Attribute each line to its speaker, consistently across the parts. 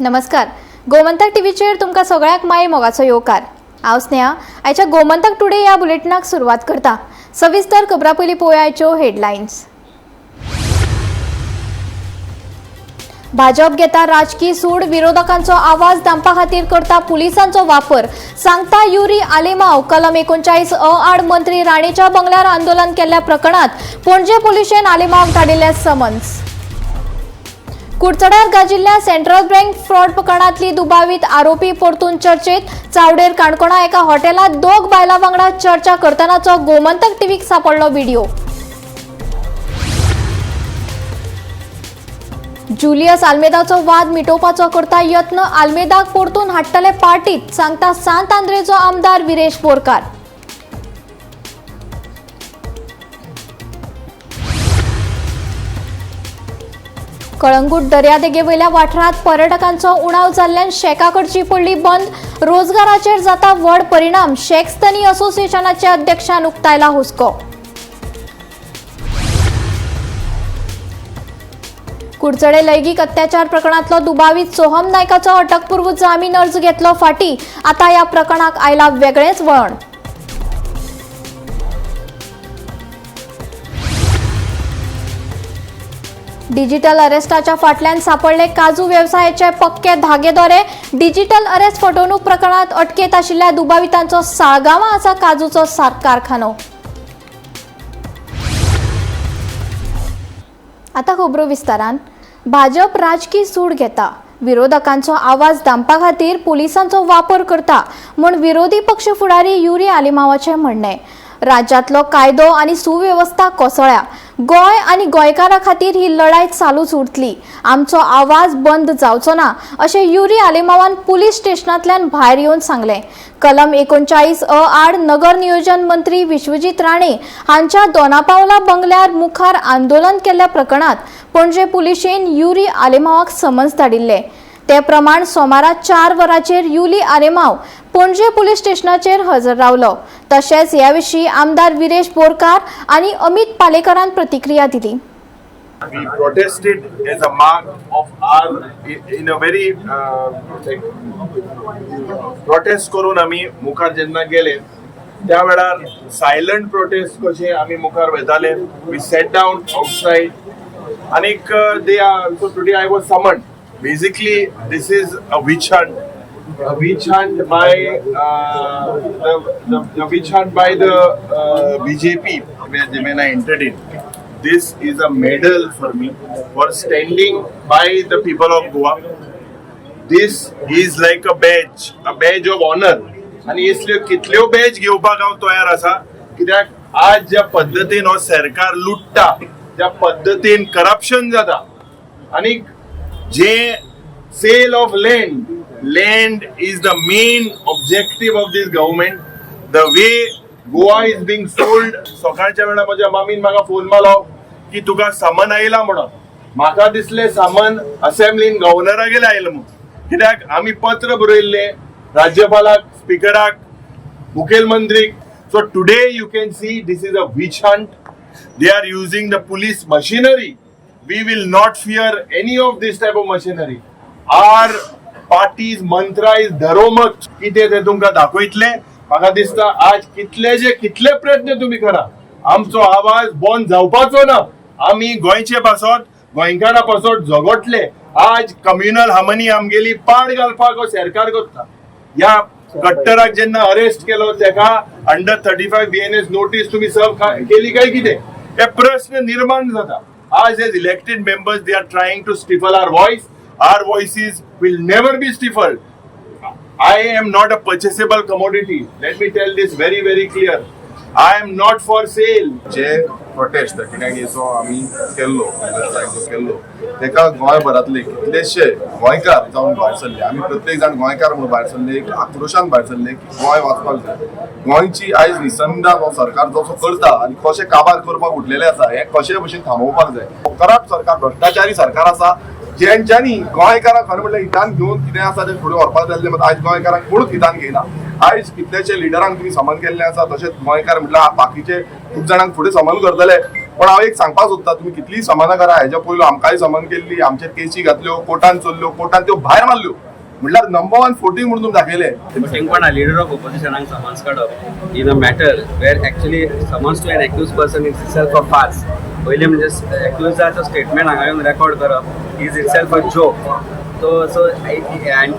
Speaker 1: नमस्कार, गोमंतक टीव्हीचेर तुमकां सगळ्यांक माये मोगाचो येवकार. हांव स्नेहा आयच्या गोमंतक टुडे ह्या बुलेटिनाक सुरवात करता. सविस्तर खबरां पयलीं पळोवया आयच्यो हेडलायन्स. भाजप घेता राजकी सूड, विरोधकांचो आवाज दामपा खातीर करता पुलिसांचो वापर, सांगता युरी आलेमाव. कलम 39 अ आड मंत्री राणेच्या बंगल्यार आंदोलन केल्ल्या प्रकरणात पणजे पुलिशेन आलेमावाक धाडिल्ले समन्स. कुडचड्यार गाजिल्ल्या सेंट्रल बँक फ्रॉड प्रकरणांतली दुबावीत आरोपी परतून चर्चेत. चावडेर काणकोणा एका हॉटेलात दोग बायलां वांगडा चर्चा करतनाचो गोमंतक टीव्हीक सापडलो व्हिडिओ. जुलियस आल्मेदाचो वाद मिटोवपाचो करता यत्न, आल्मेदाक परतून हाडटले पार्टीत, सांगता सांत आंद्रेचो आमदार विरेश बोरकार. कळंगूट दर्यादेगेवयल्या वाठारांत पर्यटकांचो उणाव जाल्ल्यान शेका करची पडली बंद, रोजगाराचेर जाता व्हड परिणाम, शेक्स तनी असोसिएशनाच्या अध्यक्षान उक्तायला हुस्को. कुडचडे लैंगिक अत्याचार प्रकरणातलो दुबावीत सोहम नायकाचो अटकपूर्व जामीन अर्ज घेतलो फाटी, आता या प्रकरणाक आयला वेगळेंच वळण. डिजिटल अरेस्टाच्या फाटल्यान सापडले काजू वेवसायाचे पक्के धागेदोरे. डिजिटल अरेस्ट फटवणूक प्रकरणात अटकेत आशिल्ल्या दुबावितांचो साळगांवां आसा काजूचो कारखानो. आता खबरो विस्तारान. भाजप राजकी सूड घेता, विरोधकांचो आवाज दामपा खातीर पुलिसांचो वापर करता म्हूण विरोधी पक्ष फुडारी युरी आलेमावाचें म्हणणें. राज्यांतलो कायदो आनी सुवेवस्था कोसळ्या, गोंय आनी गोंयकारां खातीर ही लढाय चालूच उरतली, आमचो आवाज बंद जावचो ना, अशें युरी आलेमावान पुलीस स्टेशनांतल्यान भायर येवन सांगलें. कलम 39 अ आड नगर नियोजन मंत्री विश्वजीत राणे हांच्या दोनापावला बंगल्यार मुखार आंदोलन केल्ल्या प्रकरणात पणजे पुलिशेन युरी आलेमावाक समन्स धाडिल्ले. ते प्रमाण सोमारा 4 वरांचेर युरी आलेमाव पणजे पुलीस स्टेशनाचेर हजर रावलो. तशेंच ह्या विशीं आमदार विरेश बोरकार आनी अमित पालेकरान प्रतिक्रिया दिली.
Speaker 2: We protested as a mark of our in a very like protest करून आमी मुखार जेन्ना गेले त्या वेळार सायलंट प्रोटेस्ट कशे आमी मुखार वेताले. We sat down outside आनीक they are so today I was summoned. Basically this is a witch hunt, a witch hunt by the witch hunt by the BJP when I entered in. This is a medal for me for standing by the people of Goa. This is like a badge of honor. आनी इसल्यो कितल्यो batch घेवपाक हांव तयार आसा, कित्याक आज ज्या पद्दतीन हो सरकार लुट्टा, ज्या पद्दतीन करप्शन जाता आनी जे sale of land, land is the main objective of this government. The way Goa is being sold. सकाळच्या वेळार म्हज्या मामीन म्हाका फोन मारलो की तुका सामान आयला म्हणून. म्हाका दिसलें सामान असेंब्लीन गव्हर्नरागेर आयलां म्हूण, कित्याक आमी पत्र बरयल्लें राज्यपालाक, स्पिकराक, मुखेलमंत्रीक. So today you can see this is a witch hunt. They are using the police machinery. We will not fear any of this type of machinery. Our party's mantra is धरोमत. कितें तें तुमकां दाखयतले. म्हाका दिसता आज कितले जे कितले प्रयत्न तुमी करा, आमचो आवाज बंद जावपाचो ना. आमी गोंयचे पासत, गोंयकारां पासत झगडले. आज कम्युनल हार्मनी आमगेली पाड घालपाक हो सरकार करता. ह्या कट्टराक जेन्ना अरेस्ट केलो तेका अंडर 35 BNS notice तुमी सर्व केली काय कितें, हे प्रश्न निर्माण जाता. आज as elected members they are trying to stifle our voice. Our voices will never be stifled. I am not a purchasable commodity. Let me tell this very, very clear. I am not for sale.
Speaker 3: J protest 39 echo आमी केल्लो, जो केल्लो तेका गोंयभरांतले कितलेशे गोंयकार जावन भायर सरले. आमी प्रत्येक जाण गोंयकार म्हणून भायर सरले, एक आक्रोशान भायर सरले की गोंय वाचपाक जाय. गोंयची आयज निसंदा हो सरकार जसो करता आनी कशें काबार करपाक उठलेले आसा, हें कशे भशेन थांबोवपाक जाय. करप्ट सरकार, भ्रश्टाचारी सरकार आसा, जेंच्यांनी गोंयकारांक खरें म्हणल्यार हितान घेवन कितें आसा तें फुडें व्हरपाक जाल्लें, मात आयज गोंयकारांक कोणूच हितान घेयना. आयज कितलेशे लिडरांक तुमी समन केल्ले आसा, तशेंच गोंयकार म्हटल्यार बाकीचे खूब जाणांक फुडें समन करतले. पण हांव एक सांगपाक सोदता, तुमी कितलीय समाना करा, हेज्या पयलू आमकांय समन केल्ली, आमचे केसी घातल्यो, कोर्टान चल्ल्यो, कोर्टान त्यो भायर मारल्यो, म्हणल्यार नंबर वन फोटींग म्हणून तुमी दाखयले.
Speaker 4: फटींगपणा लिडर ऑफ ऑपोजिशनाक समन्स काडप in a matter where actually summons to an accused person is itself a farce. पयलीं म्हणजे एक्युजाचो स्टेटमेंट हांगा येवन रेकॉर्ड करप is itself a joke. So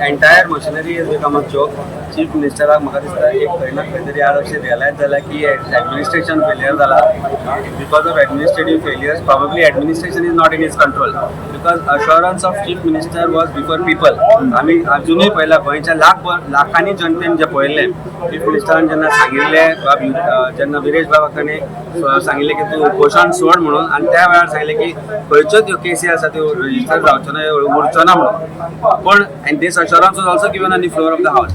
Speaker 4: entire machinery is become a joke. Chief मिनिस्टराक म्हाका दिसता एक खंय ना खंय तरी आज अशें रियलायज जालां की एडमिनिस्ट्रेशन फेलियर जाला. Because of administrative failures, probably administration is not in his control, because assurance of chief minister was before people. आमी अजुनूय पळयला गोंयच्या लाख लाखांनी जनतेन जे पळयल्लें, चीफ मिनिस्टरान जेन्ना सांगिल्लें, जेन्ना विरेश बाबा ताणें सांगिल्लें की तूं उपोशण सोड म्हणून, आनी त्या वेळार सांगिल्लें की खंयच्योच ह्यो केसी आसा त्यो रजिस्टर जावच्यो ना, उरच्यो ना म्हणून. पण and this assurance was also given on the floor of the house.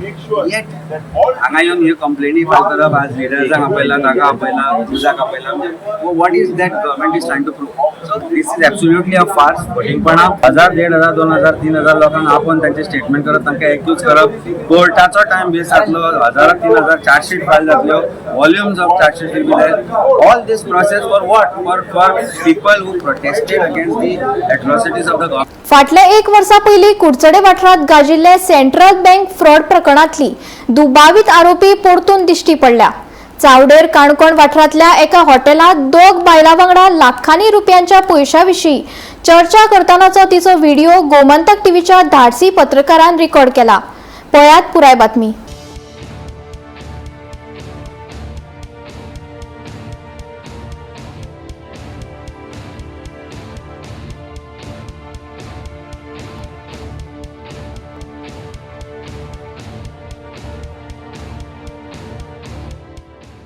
Speaker 4: Yet हांगा येवन ह्यो कंप्लेनी फायल करप, आज लिडर्सांक आपयला, ताका आपयला, झुजाक आपयला, म्हणजे what is that government is trying to prove? So this is absolutely a farce. फटींगपणा. 1000, 1500, 2000, 3000 लोकांक आपोवन तांचे स्टेटमेंट करप, तांकां एक्यूज करप, कोर्टाचो टायम वेस्ट जातलो, 1000, 3000 चार्जशीट फायल जातल्यो, volumes of chargesheet will be there. All this process for what? For people who protested against the atrocities of the government.
Speaker 1: फाटल्या एक वर्सा पयलीं कुडचडे वाठारांत गाजिल्ले सेंट्रल बँक फ्रॉड प्रकरणांतली दुबावीत आरोपी परतून दिश्टी पडल्या. चावडेर काणकोण वाठारांतल्या एका हॉटेलांत दोग बायलां वांगडा लाखांनी रुपयांच्या पयशां विशीं चर्चा करतनाचो तिचो व्हिडिओ गोमंतक टीव्हीच्या धाडसी पत्रकारान रेकॉर्ड केला. पळयात पुराय बातमी.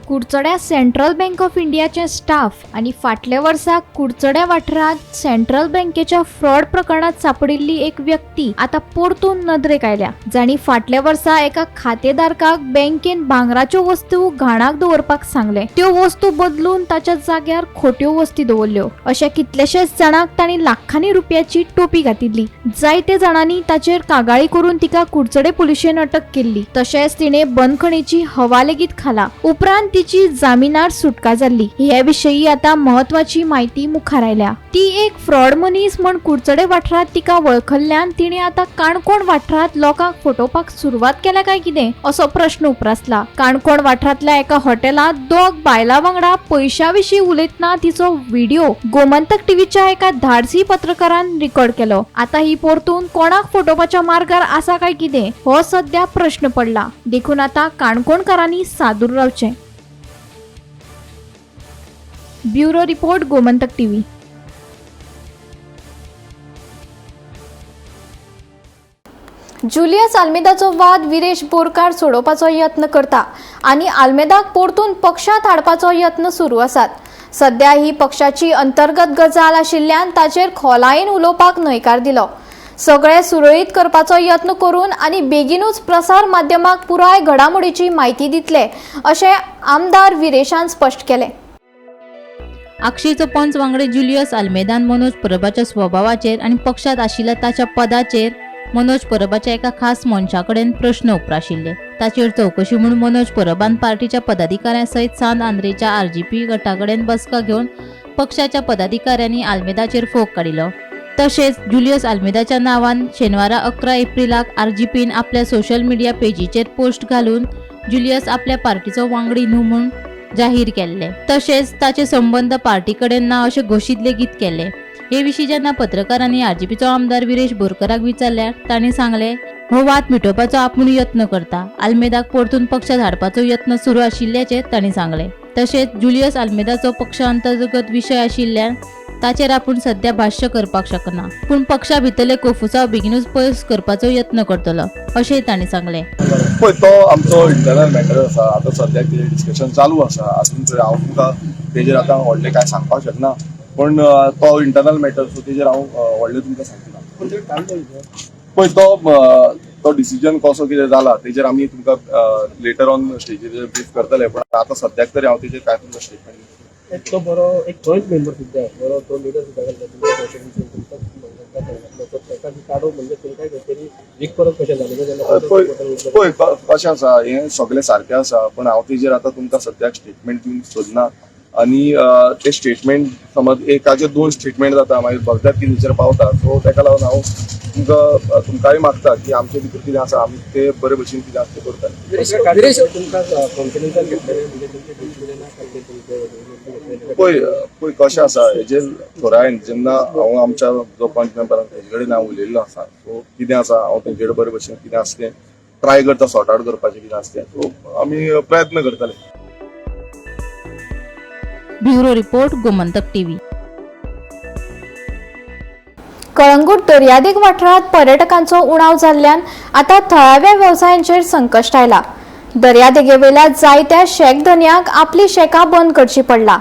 Speaker 1: कुडचड्या सेंट्रल बँक ऑफ इंडियाचे स्टाफ आनी फाटल्या वर्सा कुडचड्या वाठारांत सेंट्रल बँकेच्या फ्रॉड प्रकरणात सापडिल्ली एक व्यक्ती आतां परतून नदरेक आयल्या, जांणी फाटल्या वर्सा एका खातेधारकाक बँकेन भांगराच्यो वस्तू घाणाक दवरपाक सांगलें. त्यो वस्तू बदलून ताच्या जाग्यार खोट्यो वस्ती दवरल्यो. अशा कितल्याशाच जाणांक तांणी लाखांनी रुपयाची टोपी घातिल्ली. जायते जाणांनी ताचेर कागाळी करून तिका कुडचडे पुलिशेन अटक केल्ली. तशेंच तिणे बंदखणीची हवा लेगीत खाला. उपरांत तिची जामिनार सुटका जाल्ली. हे विशीं आतां म्हत्वाची म्हायती मुखार आयल्या. ती एक फ्रॉड मनीस म्हण कुडचडे वाठारांत तिका वळखल्ल्यान तिणे आतां काणकोण वाठारांत लोकांक फटोवपाक सुरवात केल्या काय कितें असो प्रश्न उप्रासला. काणकोण वाठारांतल्या एका हॉटेलांत दोग बायलां वांगडा पयशां विशीं उलयतना तिचो व्हिडिओ गोमंतक टीव्हीच्या एका धाडसी पत्रकारान रेकॉर्ड केलो. आतां ही परतून कोणाक फटोवपाच्या मार्गार आसा काय कितें हो सध्या प्रश्न पडला. देखून आतां काणकोणकारांनी सादूर रावचें. Bureau report, Gomantak TV. Julius आल्मेदाचो वाद विरेश बोरकार सोडोवपाचो यत्न करता आनी आल्मेदाक परतून पक्षांत हाडपाचो यत्न सुरू आसात. सध्या ही पक्षाची अंतर्गत गजाल आशिल्ल्यान ताचेर खोलायेन उलोवपाक न्हयकार दिलो. सगळें सुरळीत करपाचो यत्न करून आनी बेगीनूच प्रसार माध्यमाक पुराय घडामोडीची म्हायती दितले अशें आमदार विरेशान स्पश्ट केलें.
Speaker 5: आक्षीचो पंच वांगडी जुलियस आल्मेदान मनोज परबाच्या स्वभावाचेर आनी पक्षांत आशिल्ल्या ताच्या पदाचेर मनोज परबाच्या एका खास मनशा कडेन प्रश्न उप्राशिल्ले. ताचेर चवकशी म्हूण मनोज परबान पार्टीच्या पदाधिकाऱ्यां सयत सांत आंद्रेच्या आरजीपी गटा कडेन बसका घेवन पक्षाच्या पदाधिकाऱ्यांनी आल्मेदाचेर फोग काडिल्लो. तशेंच जुलियस आल्मेदाच्या नांवान शेनवारा 11 एप्रिलाक आरजीपीन आपल्या सोशल मिडिया पेजीचेर पोस्ट घालून जुलियस आपल्या पार्टीचो वांगडी न्हू म्हूण जाहीर केल्ले. तशेंच ताचे संबंद पार्टी कडेन ना अशें घोशीत लेगीत केले. हे विशीं जेन्ना पत्रकारांनी आरजीपीचो आमदार विरेश बोरकराक विचारल्यार तांणी सांगलें, हो वाद मिटोवपाचो आपूण यत्न करता. आल्मेदाक परतून पक्षांत हाडपाचो यत्न सुरू आशिल्ल्याचें तांणी सांगलें. तशेंच जुलियस आल्मेदाचो पक्षांतर्गत विशय आशिल्ल्यान ताचेर आपूण सध्या भाश्य करपाक शकना, पूण पक्षा भितरले कोफुसांव बेगिनूच पयस करपाचो यत्न करतलो अशेंय तांणी सांगलें.
Speaker 3: पळय, तो आमचो इंटरनल मॅटर आसा. आतां सद्याक तेजेर डिस्कशन चालू आसा. अजून तरी हांव तुमकां तेजेर आतां व्हडलें कांय सांगपाक शकना, पण तो इंटरनल मॅटर, सो तेजेर हांव व्हडलें तुमकां सांगना. पळय, तो डिसिजन कसो कितें जाला तेजेर आमी तुमकां लेटर ऑन स्टेजीर ब्रीफ करतले, पण आतां सद्याक तरी हांव तेजेर कांय तुमकां स्टेटमेंट
Speaker 6: एक तो बरो एक जॉयंट मेंबर सुद्दां, बरो तो लिडर सुद्दां घातला तुमच्या कॉन्स्टिट्युन्सीन, तुमकां ताका काडून म्हणजे तुमकां खंय तरी वीक करप कशें जालें जाल्यार?
Speaker 3: पळय पळय, कशें आसा, हें सगळें सारकें आसा, पण हांव तेजेर आतां तुमकां सद्याक स्टेटमेंट दिवंक सोदना. आनी ते स्टेटमेंट समज एकाचे दोन स्टेटमेंट जाता, मागीर भलत्याच कितेंचेर पावता. सो ताका लागून हांव तुमकां तुमकांय मागता की आमचे भितर कितें आसा आमी ते बरे भशेन कितें आसा तें करता.
Speaker 6: तुमकां कॉन्फिडन्सान घेतलें म्हणजे तुमचे डिसिजन तुमचे
Speaker 3: पळय पळय कशें आसा हेजेर थोड्या जेन्ना हांव आमच्या जो पंच मेंबर आसा तेजे कडेन हांव उलयल्लो आसा. सो कितें आसा हांव तेंचे कडेन बरे भशेन कितें आसा तें ट्राय करता सॉर्ट आवट करपाचें कितें आसा तें. सो आमी प्रयत्न करतले.
Speaker 5: Bureau report, Gomantak TV.
Speaker 1: Calangute दर्यादेग वाठारांत पर्यटकांचो उणाव जाल्ल्यान आतां थळाव्या वेवसायांचेर संकश्ट आयला. दर्यादेगेवेल्या जायत्या शॅक धनयांक आपली शॅकां बंद करची पडला.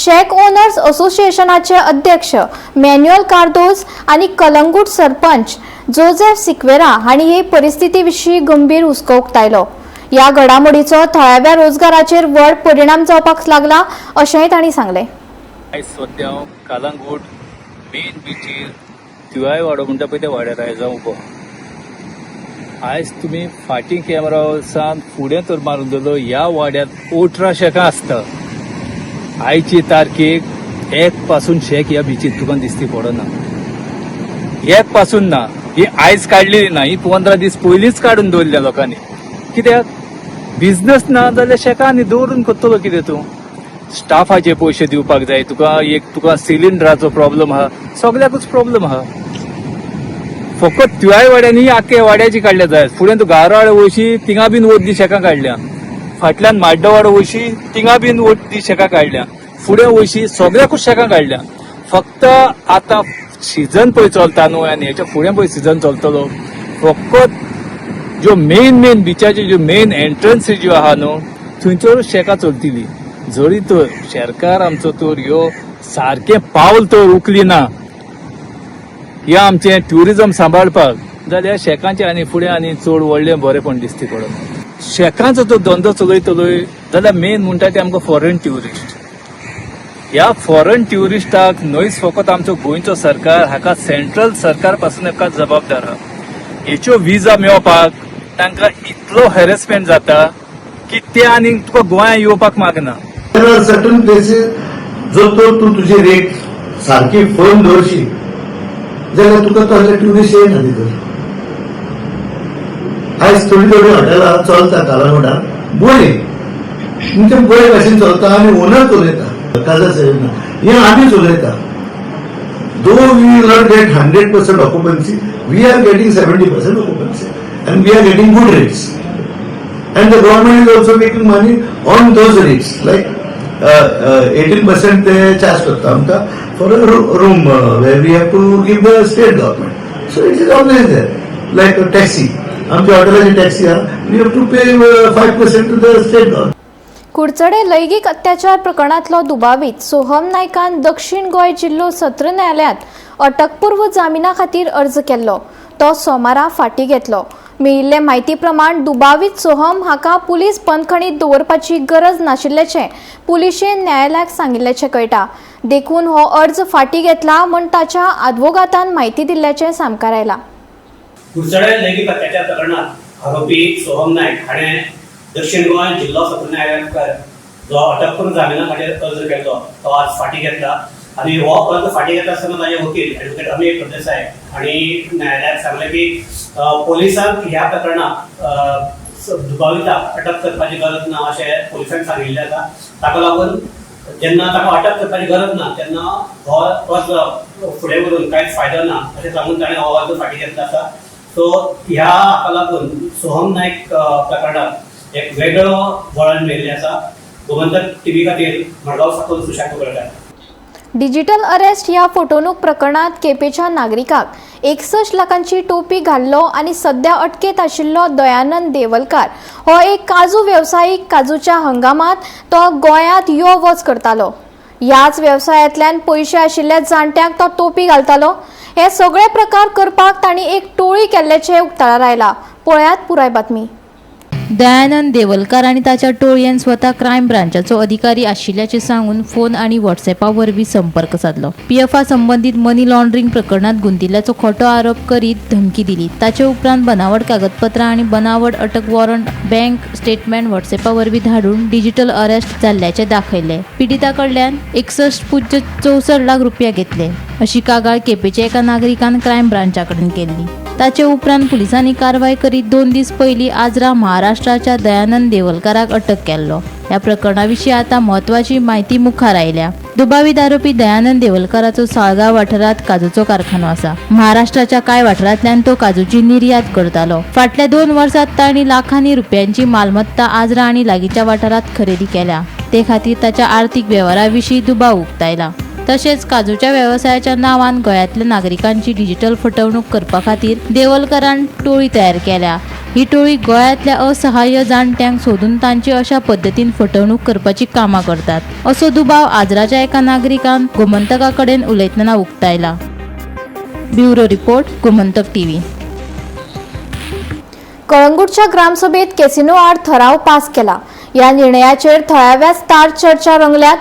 Speaker 1: शॅक ओनर्स असोसिएशनाचे अध्यक्ष मॅन्युअल कार्दोज आनी कलंगूट सरपंच जोझेफ सिक्वेरा हांणी हे परिस्थिती विशीं गंभीर हुस्को उक्तायलो. ह्या घडामोडीचो थळाव्या रोजगाराचेर व्हड परिणाम जावपाक लागला अशेंय तांणी सांगलें.
Speaker 7: आयज सद्या हांव कालांगूट मेन बिचीर तिवाय वाडो म्हणटा पळय त्या वाड्यार आयज हांव उबो. आयज तुमी फाटीं कॅमेरा वचून फुडें तर मारून दवरलो, ह्या वाड्यांत 18 शेकां आसता. आयचे तारखेक एक पासून शेक ह्या बिचीर तुका दिसती पडना, एक पासून ना. ही आयज काडलेली ना, ही 15 दीस पयलींच काडून दवरल्या लोकांनी. कित्याक बिजनस ना जाल्यार शेकां आनी दवरून करतलो कितें तूं? स्टाफाचे पयशे दिवपाक जाय तुका, एक तुका सिलिंडराचो प्रॉब्लम आहा, सगल्याकूच प्रॉब्लम आहा. फकत तुयाय वाड्यांनी आख्खे वाड्याची काडल्या जाय. फुडें तूं गारवाड वयशी थिंगा बीन वद्दी शेकां काडल्या, फाटल्यान माड्डवाड वयशी थिंगा बीन वद्दी शेकां काडल्या, फुडें वयशी सगल्याकूच शेकां काडल्या. फक्त आतां सिजन पळय चलता न्हू, आनी हेच्या फुडें पळय सिजन चलतलो. फकत ज्यो मेन मेन बिचाच्यो ज्यो मेन एंट्रन्स ज्यो आहा न्हू थंयसरूच शेकां चलतली. जरी तर सरकार आमचो तर ह्यो सारकें पावल तर उखली ना ह्या आमचें ट्युरिजम सांबाळपाक जाल्यार शेकांचें आनी फुडें आनी चड व्हडलें बरेंपण दिसती पडना. शेकांचो तो धंदो चलयतलोय जाल्यार मेन म्हणटा ते आमकां फॉरेन ट्युरिस्ट. ह्या फॉरेन ट्युरिस्टाक न्हयच फकत आमचो गोंयचो सरकार, हाका सेंट्रल सरकार पासून एका जबाबदार आहा. हेच्यो विजा मेळपाक तांकां इतलो हॅरेसमेंट जाता की ते आनी तुका गोंयांत येवपाक मागना.
Speaker 8: There are certain places जो तो तूं तुजी रेट सारकी फर्म दवरशी जाल्यार तुका तसले ट्युरिस्ट येना भितर. आयज थोडी थोडी हॉटेलां चलता कालांगुटान बरीं, म्हणजे बरे भाशेन चलता आनी ओनर चलयता, काजा सेवन हें आमी चलयता. Though we will not get 100% occupancy, we are getting 70% occupancy and we are getting good rates. And the government is also making money on those rates, like 18% ते charge करता आमकां for a room where we have to give the state government. So it is always there. Like a taxi, आमच्या हॉटेलाची taxi आहा, we have to pay 5% to the state government.
Speaker 1: Curchorem लैंगीक अत्याचार प्रकरणांतलो दुबावीत सोहम नायकान दक्षिण गोंय जिल्लो सत्र न्यायालयांत अटकपूर्व जामिना खातीर अर्ज केल्लो, तो सोमारा फाटीं घेतलो. मेळिल्ले म्हायती प्रमाण दुबावीत सोहम हाका पुलीस बंदखणीत दवरपाची गरज नाशिल्ल्याचें पुलिशेन न्यायालयाक सांगिल्ल्याचें कळटा. देखून हो अर्ज फाटीं घेतला म्हूण ताच्या आदवोगादान म्हायती दिल्ल्याचें सामकार आयलां.
Speaker 9: कुडचडे लैंगीक अत्याचार प्रकरणात आरोपी सोहम नायक हाणें दक्षिण गोंय जिल्लो सत्र न्यायालया मुखार जो अटकपूर्व जामिना खातीर अर्ज केल्लो तो आज फाटीं घेतला. आनी हो अर्ज फाटीं घेता आसतना ताजे वकील एडवोकेट अमेय प्रदेसाय हांणी न्यायालयाक सांगलें की पोलिसांक ह्या प्रकरणात दुबाविताक अटक करपाची गरज ना अशें पोलिसांक सांगिल्लें आसा. ताका लागून जेन्ना ताका अटक करपाची गरज ना तेन्ना हो अर्ज फुडें व्हरून कांयच फायदो ना अशें सांगून ताणें हो अर्ज फाटीं घेतला आसा. सो ह्या हाका लागून सोहम नायक प्रकरणात एक वेगळो वळण मेळिल्लें आसा. गोमंतक टीव्ही खातीर मडगांव साकून सुशांत कुंकळकार.
Speaker 1: डिजिटल अरेस्ट ह्या फटवणूक प्रकरणात केपेच्या नागरिकाक 61 लाखांची टोपी घाल्लो आनी सध्या अटकेत आशिल्लो दयानंद देवलकार हो एक काजू वेवसायीक. काजूच्या हंगामात तो गोंयांत यो वच करतालो. ह्याच वेवसायांतल्यान पयशे आशिल्ल्या जाणट्यांक तो टोपी घालतालो. हे सगळे प्रकार करपाक तांणी एक टोळी केल्ल्याचें उक्ताडार आयलां. पळयात पुराय बातमी.
Speaker 5: दयानंद देवलकार आनी ताच्या टोळयेन स्वता क्रायम ब्रांचाचो अधिकारी आशिल्ल्याचें सांगून फोन आनी व्हॉट्सॅपा वरवीं संपर्क सादलो. पीएफा संबंदीत मनी लॉन्ड्रिंग प्रकरणात गुंतिल्ल्याचो खोटो आरोप करीत धमकी दिली. ताचे उपरांत बनावट कागदपत्रां आनी बनावट अटक वॉरंट, बँक स्टेटमेंट व्हॉट्सॅपा वरवीं धाडून डिजिटल अरेस्ट जाल्ल्याचें दाखयलें. पिडिता कडल्यान 61.64 लाख रुपया घेतले अशी कागाळ केपेंच्या एका नागरिकान क्रायम ब्रांचा कडेन केल्ली. ताचे उपरांत पुलिसांनी कारवाय करीत 2 दीस पयलीं आजरा महाराष्ट्राच्या दयानंद देवलकाराक अटक केल्लो. ह्या प्रकरणा विशीं आतां म्हत्वाची म्हायती मुखार आयल्या. दुबावीत आरोपी दयानंद देवलकाराचो साळगांव वाठारांत काजूचो कारखानो आसा. महाराष्ट्राच्या कांय वाठारांतल्यान तो काजूची निर्यात करतालो. फाटल्या 2 वर्सांत तांणी लाखांनी रुपयांची मालमत्ता आजरा आनी लागींच्या वाठारांत खरेदी केल्या. ते खातीर ताच्या आर्थिक वेव्हारा विशीं दुबाव उक्तायला. तशेंच काजूच्या वेवसायाच्या नांवान गोंयांतल्या नागरिकांची डिजिटल फटवणूक करपा खातीर देवलकरान टोळी तयार केल्या. ही टोळी गोंयांतल्या असहाय्य जाणट्यांक सोदून तांची अशा पद्दतीन फटवणूक करपाची कामां करतात असो दुबाव आजराच्या एका नागरिकान गोमंतका कडेन उलयतना उक्तायला. Bureau report, Gomantak TV.
Speaker 1: कळंगूटच्या ग्रामसभेत कॅसिनो आड ठराव पास केला. ह्या निर्णयाचेर थळाव्या स्टार चर्चा रंगल्यात.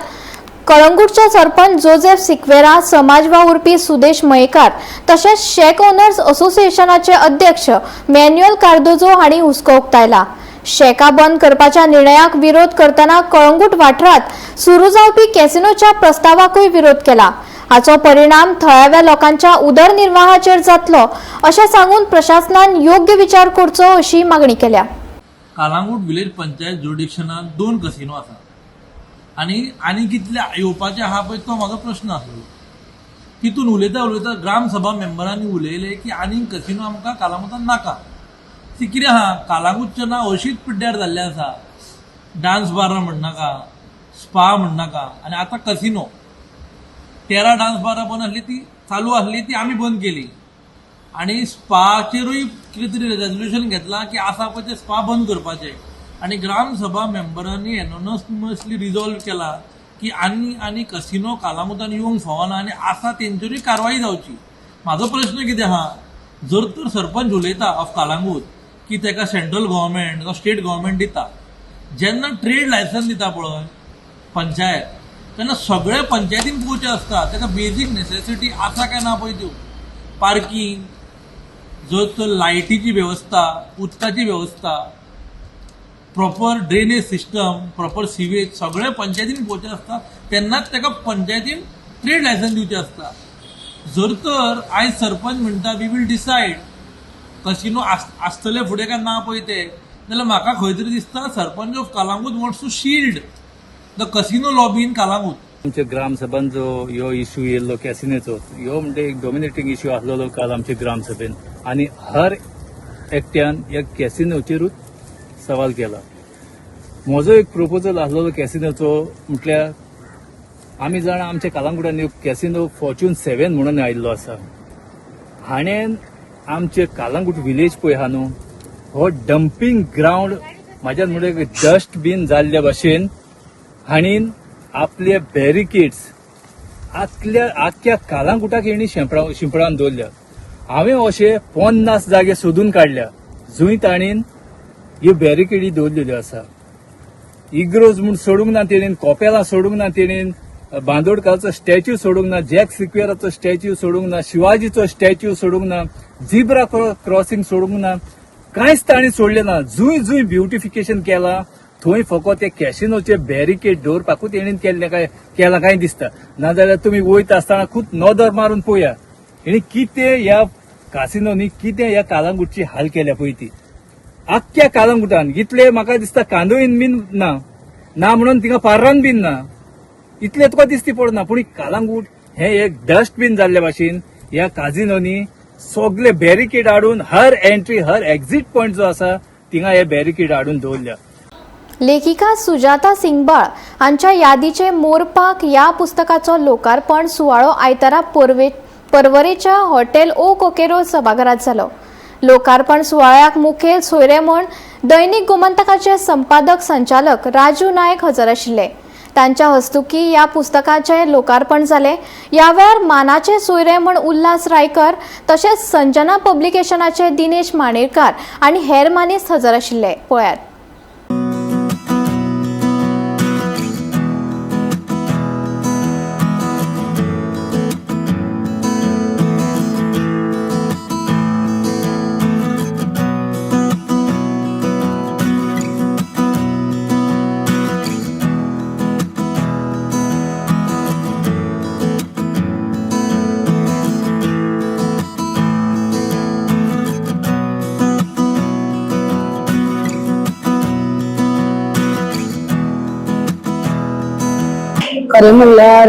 Speaker 1: कळंगूटचे सरपंच जोसेफ सिक्वेरा, समाज वावुरपी सुदेश मयेकार तशेंच शॅक ओनर्स असोसिएशनाचे अध्यक्ष मॅन्युअल कार्दोजो हांणी हुस्को उक्तायला. शॅका बंद करपाच्या निर्णयाक विरोध करतना कळंगूट वाठारांत सुरू जावपी कॅसिनोच्या प्रस्तावाकूय विरोध केला. हाचो परिणाम थळाव्या लोकांच्या उदरनिर्वाहाचेर जातलो अशें सांगून प्रशासनान योग्य विचार करचो अशी मागणी केल्या.
Speaker 10: कालांगूट विलेज पंचायत जुरिडिक्शनात 2 कसिनो आसा आनी आनी कितले येवपाचे आहा पळय तो म्हाजो प्रश्न आसलो. तितून उलयता उलयता ग्रामसभा मेंबरांनी उलयले की आनीक कसिनो आमकां कालांगुटान नाका. ती कितें आहा, कालांगूटचें नांव अशीच पिड्ड्यार जाल्लें आसा. डान्स बारां म्हणनाका, स्पा म्हणनाका आनी आतां कसिनो. 13 डान्स बारां बंद आसली, ती चालू आसली, ती आमी बंद केली. आनी स्पाचेरूय कितें तरी रेजोल्युशन घेतलां की आसा पळय ते स्पा बंद करपाचे. आनी ग्रामसभा मेंबरांनी एनोनमसली रिजॉल्व केला की आनी आनी कसिनो कालांगुटान येवंक फावना आनी आसा तेंचेरूय कारवाई जावची. म्हाजो प्रश्न कितें आहा, जर तर सरपंच उलयता ऑफ कालांगूट की तेका सेंट्रल गव्हर्मेंट जावं स्टेट गव्हर्मेंट दिता, जेन्ना ट्रेड लायसन्स दिता पळय पंचायत, तेन्ना सगळे पंचायतीन पळोवचें आसता तेका बेजीक नेसेसिटी आसा काय ना पळय त्यो, पार्किंग, जर तर लायटीची वेवस्था, उदकाची वेवस्था, proper drainage system, proper sewage सगळें पंचायतीन पळोवचें आसता, तेन्नाच तेका पंचायतीन ट्रेड लायसन्स दिवचें आसता. जर तर आयज सरपंच म्हणटा we will decide casino आसतले फुडें काय ना पळय ते, जाल्यार म्हाका खंय तरी दिसता sarpanch of Calangute wants to shield the casino lobby in Calangute.
Speaker 7: आमच्या ग्रामसभान जो ह्यो इश्यू येयल्लो कॅसिनोचो, ह्यो म्हणजे एक डॉमिनेटींग इश्यू आसलेलो काल आमच्या ग्रामसभेन आनी हर एकट्यान ह्या कॅसिनोचेरूच सवाल केला. म्हजो एक प्रपोजल आसलेलो कॅसिनोचो, म्हटल्यार आमी जाणा आमच्या कालांगुटान एक कॅसिनो फॉर्च्यून 7 म्हणून आयिल्लो आसा. हाणें आमचे कालांगूट विलेज पळय आहा न्हू, हो डंपींग ग्रावंड म्हाज्यान म्हणजे डस्टबीन जाल्ल्या भाशेन हाणीन आपले बॅरिकेड्स आतल्या आख्ख्या कालांगुटाक हेणी शिंपडावन दवरल्या. हांवें अशे 50 जागे सोदून काडल्या जंय ताणेन ह्यो बॅरिकेडी दवरलेल्यो आसा. इग्रोज म्हूण सोडूंक ना तेणेन, कोपेलां सोडूंक ना तेणेन, बांदोडकाराचो स्टॅच्यू सोडूंक ना, जॅक सिक्वेराचो स्टॅच्यू सोडूंक ना, शिवाजीचो स्टॅच्यू सोडूंक ना, झिब्रा क्रॉसिंग सोडूंक ना, कांयच ताणें सोडलें ना. जंय जंय ब्युटिफिकेशन केलां थंय फकत ते कॅसिनोचे बॅरिकेड दवरपाकूच तेणेन केल्लें काय केलां काय दिसता. नाजाल्यार तुमी वयता आसतना खूब नदर मारून पळया हेणी कितें ह्या कासिनोनी कितें ह्या कालांगुटची हाल केल्या पळय ती. आख्ख्या कालांगुटान इतले म्हाका दिसता कांदोळीन बीन ना, ना म्हणून थिंगा पार्रान बीन ना, इतले तुका दिसती पडना. पूण कालांगूट हे एक डस्टबीन जाल्ले भाशेन ह्या काजिनोनी सगले बॅरिकेड हाडून हर एंट्री हर एक्झिट पॉयंट जो आसा थिंगा हे बॅरिकेड हाडून दवरल्या.
Speaker 1: लेखिका सुजाता सिंगबाळ हांच्या यादीचे मोरपाक ह्या पुस्तकाचो लोकार्पण सुवाळो आयतारा पर्वरेच्या हॉटेल ओ कोकेरो सभाघरात जालो. लोकार्पण सुवाळ्याक मुखेल सोयरे म्हूण दैनिक गोमंतकाचे संपादक संचालक राजू नायक हजर आशिल्ले. तांच्या हस्तुकी ह्या पुस्तकाचे लोकार्पण जालें. ह्या वेळार मानाचे सोयरे म्हूण उल्हास रायकर तशेंच संजना पब्लिकेशनाचे दिनेश माणेरकार आनी हेर मानेस्त हजर आशिल्ले. पळयात.
Speaker 11: खरें म्हणल्यार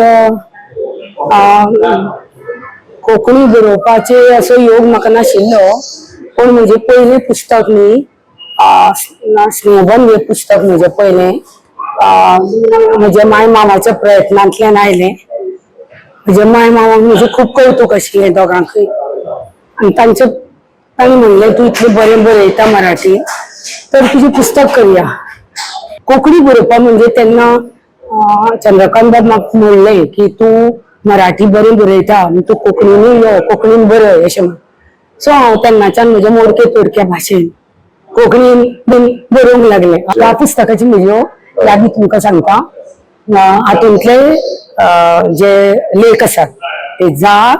Speaker 11: कोंकणी बरोवपाचे असो योग म्हाका नाशिल्लो, पूण म्हजें पयलें पुस्तक न्ही स्नेहबंध हें पुस्तक म्हजें पयलें म्हज्या माय मामाच्या प्रयत्नांतल्यान आयलें. म्हज्या माय मामाक म्हजें खूब कौतुक आशिल्लें दोगांकूय, आनी तांणी म्हणलें तूं इतलें बरें बरयता मराठी तर तुजें पुस्तक करया. कोंकणी बरोवपा म्हणजे तेन्ना चंद्रकांत बाब म्हाका म्हणलें की तूं मराठी बरें बरयता, तूं कोंकणीनूय यो, कोंकणीन बरय अशें म्हण. सो हांव तेन्नाच्यान म्हज्या मोडके तोडक्या भाशेन कोंकणीन बीन बरोवंक लागलें. ह्या पुस्तकाची म्हज्यो यादी तुमकां सांगता. हातूंतले जे लेख आसात ते जाग,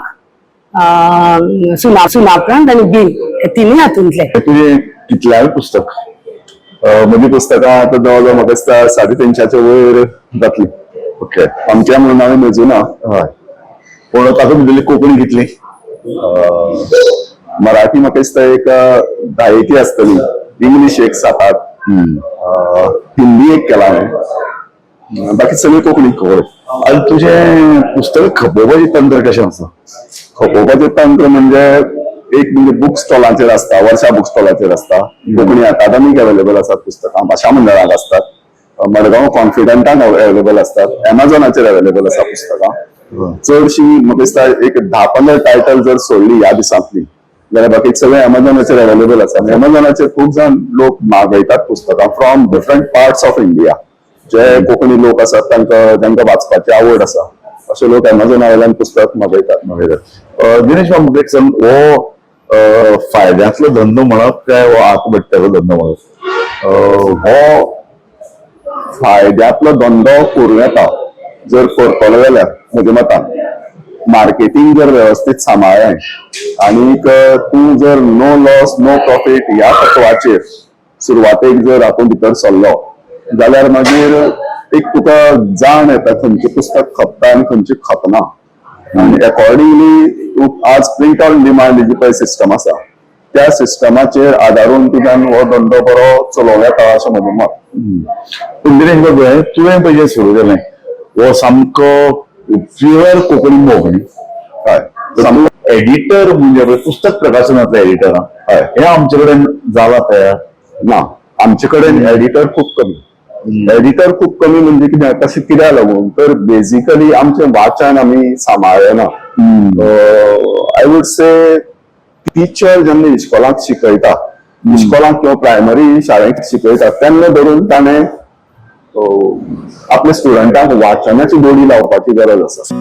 Speaker 11: सुनापरांत आनी बीन हे तिनूय हातूंतले.
Speaker 3: तुजें कितल्याय पुस्तक? म्हजी पुस्तकां आतां जवळ जवळ म्हाका दिसता 350 वयर जातली. ओके, आमच्या म्हणून हांवें मेजुना. हय, पूण तातूंत भितरली कोंकणी कितली, मराठी म्हाका दिसता एक 10 आसतली, इंग्लीश एक 7-8, हिंदी एक केला हांवें, बाकी सगळी कोंकणी.
Speaker 12: आनी तुजें पुस्तक खपोवपाचें तंत्र कशें आसा?
Speaker 3: खपोवपाचें तंत्र म्हणजे एक म्हणजे बूक स्टॉलाचेर आसता, वर्षा बूक स्टॉलाचेर आसता, कोंकणी अकादमीक अवेलेबल आसात पुस्तकां, भाशा मंडळाक आसतात, मडगांव कॉन्फिडंटाक अवेलेबल आसतात, एमेझॉनाचेर अवेलेबल आसा पुस्तकां. चडशी म्हाका दिसता एक 10-15 टायटल जर सोडली ह्या दिसांतली जाल्यार बाकी सगळे एमेझॉनाचेर अवेलेबल आसा. एमेझॉनाचेर खूब जाण लोक मागयतात पुस्तकां from different parts of India. जे कोंकणी लोक आसात तांकां तांकां वाचपाची आवड आसा अशे लोक एमेझॉना वयल्यान पुस्तक मागयतात.
Speaker 12: दिनेश बाब, एक सांग, हो फायद्यांतलो धंदो म्हणप काय हो आत्महत्याचो धंदो म्हणप?
Speaker 3: हो फायद्यांतलो धंदो करूं येता जर करतलो जाल्यार. म्हज्या मतान मार्केटींग जर वेवस्थीत सांबाळ्ळें आनीक तूं जर नो लॉस नो प्रॉफीट ह्या तत्वाचेर सुरवातेक जर हातूंत भितर सरलो जाल्यार मागीर एक तुका जाण येता खंयचें पुस्तक खपता आनी खंयचें खपना, आनी एकॉर्डिंगली तूं आज प्रिंट ऑन डिमांड जी पळय सिस्टम आसा त्या सिस्टमाचेर आदारून तुज्यान हो धंदो बरो चलोवं येता अशें म्हजें मत.
Speaker 12: पूण दिनेश बाब, तुवें पळय जें सुरू केलें हो सामको प्युअर कोंकणी मोग न्ही?
Speaker 3: हय.
Speaker 12: एडिटर म्हणजे पुस्तक प्रकाशनातले एडिटर,
Speaker 3: हय,
Speaker 12: हे आमचे कडेन जाला तयार
Speaker 3: ना. आमचे कडेन एडिटर खूब कमी. एडिटर खूब कमी म्हणजे कितें, तशें कित्याक लागून तर बेजिकली आमचें वाचन आमी सांबाळ्ळें ना. I would say teacher जेन्ना इस्कोलांत शिकयता, इस्कोलांत किंवा प्रायमरी शाळेंत शिकयता तेन्ना धरून ताणें आपल्या स्टुडंटांक वाचनाची गोडी लावपाची गरज आसा.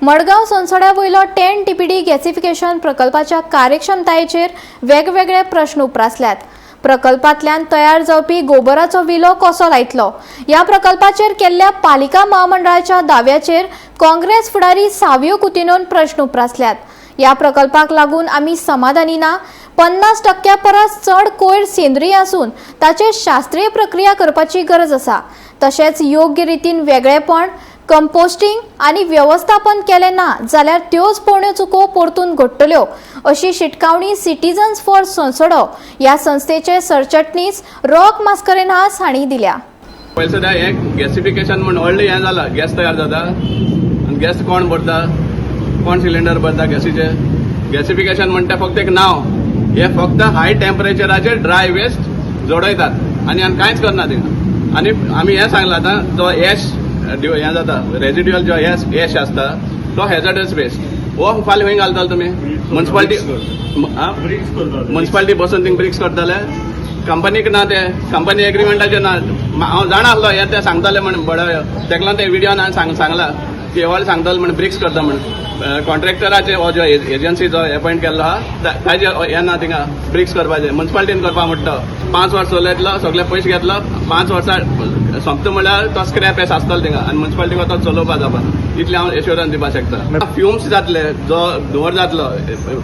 Speaker 1: मडगांव सोनसड्या वयलो 10 TPD gasification प्रकल्पाच्या कार्यक्षमतायेचेर वेगवेगळे प्रश्न उप्रासल्यात. प्रकल्पांतल्यान तयार जावपी गोबराचो विलो कसो लायतलो? ह्या प्रकल्पाचेर केल्ल्या पालिका महामंडळाच्या दाव्याचेर काँग्रेस फुडारी सावियो कुतिनोन प्रश्न उप्रासल्यात. ह्या प्रकल्पाक लागून आमी समाधानी ना. 50% परस चड कोयर सेंद्रीय आसून ताचेर शास्त्रीय प्रक्रिया करपाची गरज आसा. तशेंच योग्य रितीन वेगळेपण, कंपोस्टिंग आनी व्यवस्थापन केलें ना जाल्यार त्योच पोरण्यो चुको परतून घडटल्यो अशी शिटकावणी सिटीजन्स फॉर सोनसडो ह्या संस्थेचे सरचिटणीस रॉक मास्करेन्हास हांणी दिल्या.
Speaker 13: पयलीं सद्या हें गॅसिफिकेशन म्हण व्हडलें हें जालां. गॅस तयार जाता आनी गॅस कोण भरता, कोण सिलिंडर भरता गॅसीचे? गॅसिफिकेशन म्हणटा फक्त एक नांव. हे फक्त हाय टेम्परेचराचेर ड्राय वेस्ट जोडयतात आनी कांयच करना थिंगा. आनी आमी हें सांगलां आतां जो एश हें जाता, रेजिड्युअल जो एश आसता तो हॅझर्डस वेस्ट, हो फाल्यां खंय घालतले तुमी? मुन्सिपालिटी मुन्सिपालिटी बसून थिंग ब्रिक्स करतले? कंपनीक ना ते कंपनी एग्रीमेंटाचेर ना. हांव जाणा आसलो हें ते सांगताले म्हण बडय, तेका लागून ते विडियोन हांवें सांगलां की व्हडलें सांगतले म्हण ब्रिक्स करता म्हण. कॉन्ट्रॅक्टराचे हो जो एजन्सी जो एपॉयंट केल्लो आहा ताजे हें ना थिंगा ब्रिक्स करपाचें. मुन्सिपालिटीन करपा म्हणटा 5 वर्स चलयतलो, सगळे पयशे घेतलो, 5 वर्सां सोंपता म्हणल्यार तो स्क्रॅप एस आसतलो थिंगा आनी मुन्सिपालिटीक तो चलोवपा जावपा. इतलें हांव एश्योरन्स दिवपाक शकता. फ्युम्स जातले, जो धुंवर जातलो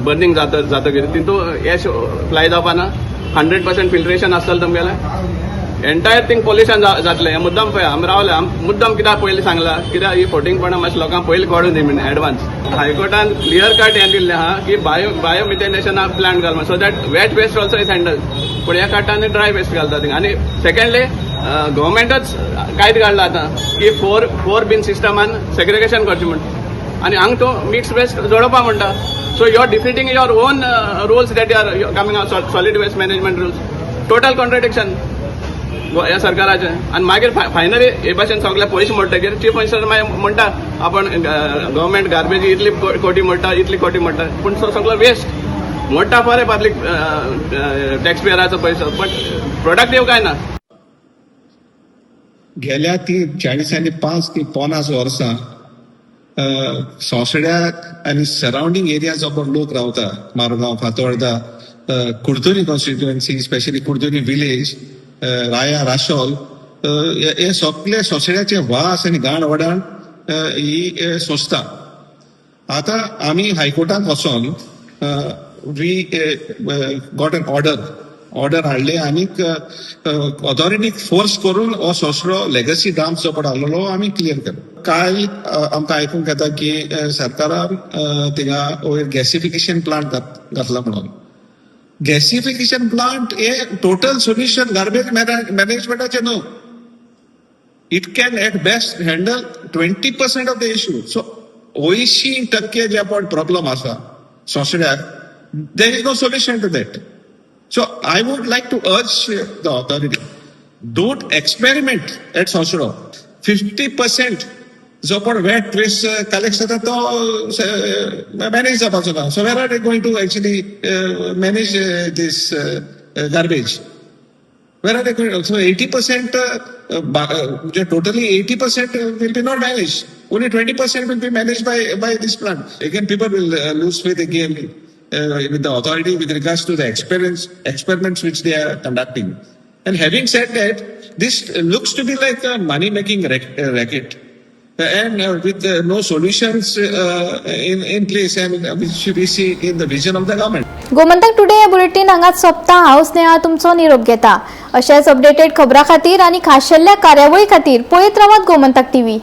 Speaker 13: बर्निंग जातकीर तितून एश फ्लाय जावपा ना. 100% फिल्ट्रेशन आसतलें तुमगेलें. एंटायर थिंग पोल्युशन जातलें. हें मुद्दम पळय आमी रावले, आमी मुद्दम कित्याक पयलीं सांगलां, कित्याक ही फोटिंगपणां मातशें लोकांक पयलीं कळून दी म्हणून. एडवान्स हायकोर्टान क्लियर कट हें दिल्लें आहा की बायोमिथेनेशनाक प्लांट घाल, so that wet waste also is handle. पूण ह्या काडटा आनी ड्राय वेस्ट घालता थिंगा. आनी सेकंडली, गव्हर्मेंटच कायदो काडला आतां की फोर फोर बीन सिस्टमान सेग्रिगेशन करचें म्हण, आनी हांगा तूं मिक्स वेस्ट जळोवपा म्हणटा. So you are defeating your own rules that are coming out, solid waste management rules. Total contradiction ह्या सरकाराचें. आनी मागीर फायनली हे भाशेन सगळे पयशे मोडटकीर चीफ मिनिस्टर मागीर म्हणटा, आपण गव्हर्मेंट गार्बेज इतली कोटी मोडटा, इतली कोटी मोडटा, पूण सगळो वेस्ट मोडटा. बरें, पब्लीक टॅक्स पेयराचो पयसो, बट प्रोडक्टीव काय ना.
Speaker 14: गेल्या ती 40 आनी 5 ती 50 वर्सां सोसड्याक आनी सरावंडींग एरिया जो कोण लोक रावता, Margao, Fatorda, Curtorim constituency, specially Curtorim village, Raia, Rachol, हे सगळे सोसड्याचे वास आनी घाण वडाण ही सोंसता. आतां आमी हायकोर्टात वचोन we got an order. Order हाडले आनीक ऑथॉरिटीक फोर्स करून हो सोसरो, लेगसी डंप जो पळय आहलोलो, आमी क्लियर केलो. काल आमकां आयकूंक येता की सरकारान थिंगा वयर गॅसिफिकेशन प्लांट घातला म्हणून. गॅसिफिकेशन प्लांट हे टोटल सोल्युशन गार्बेज मॅनेजमेंटाचें न्हू. It can at best handle 20% of the issue. So 80% जे पण प्रॉब्लम आसा सोसड्याक, there is no solution to that. So I would like to urge the authority, don't experiment at Sosro. 50% जो पण wet waste collect जाता तो manage जावपाचो ना. So where are they going to actually manage this garbage? Where are they going? So 80%, totally 80% will be not managed. Only 20% will be managed by this plant. Again, people will lose faith again with the authority with regards to the experiments which they are conducting. And having said that, this looks to be like a money-making racket. And with no solutions in place and which we see in the vision of the government.
Speaker 1: Gomantak today हे bulletin हांगाच सोंपता. हांव स्नेहा तुमचो निरोप घेता. अशेच updated खबरां खातीर आनी खाशेल्ल्या कार्यावळी खातीर पळयत रावात गोमंतक टीव्ही.